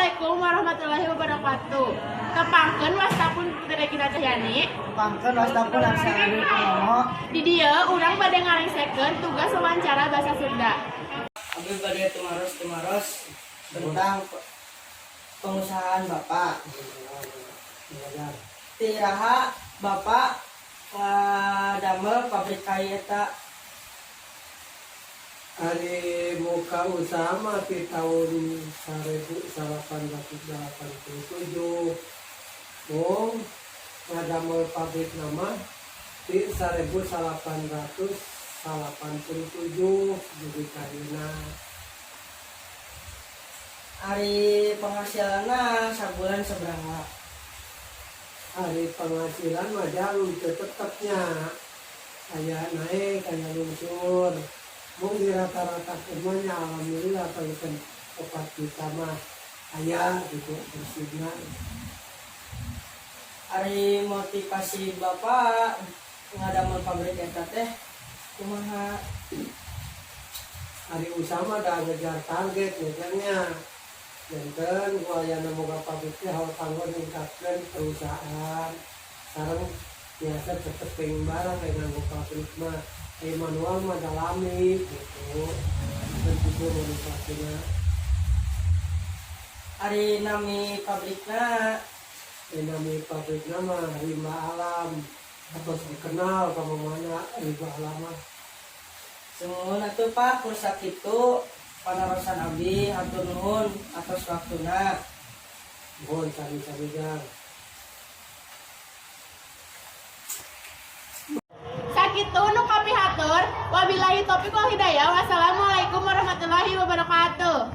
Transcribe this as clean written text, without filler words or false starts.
Assalamualaikum warahmatullahi wabarakatuh. Tepangkeun, wasta pun Putri Regina Cahyani. Tepangkeun, wasta pun Aksa Adi Purnomo. Di dieu urang bade ngalengsekeun tugas wawancara bahasa Sunda. Abi bade tumaros-tumaros tentang pengusahaan Bapak. Ti iraha Bapak ngadamel pabrik kai eta? Ari muka usaha mah di tahun 1887, mung ngadamel pabrikna mah di 1887 dugi ka ayeuna. Ari penghasilanna sabulan sabaraha? Ari penghasilan mah jang teu tetepnya, aya naik, aya lungsur. Mung di rata-rata nya alhamdulillah kalau 4 juta mah aya gitu bersihnya. Ari motivasi Bapak ngadamel pabrik eta teh kumaha? Ari usaha mah da ngejar target ngejarnya. Janten ku ayana boga pabrik teh hawa kanggo ningkatkeun perusahaan, sareng biasa tetep pengen barang kayak nganggo pabrik mah. Kayak manual mah dalami gitu dan itu motivasinya. Ari nami pabrikna? Nami pabrikna mah Rimba Alam, atau dikenal ka mana Rimba Alam mah. Sumuhun atuh, Pak, ku sakitu panarosan abdi. Hatur nuhun atas waktuna. Mohon sami-sami, Jang. Sakitu nu kapihatur. Wabillahi taufiq wal hidayah. Wassalamualaikum warahmatullahi wabarakatuh.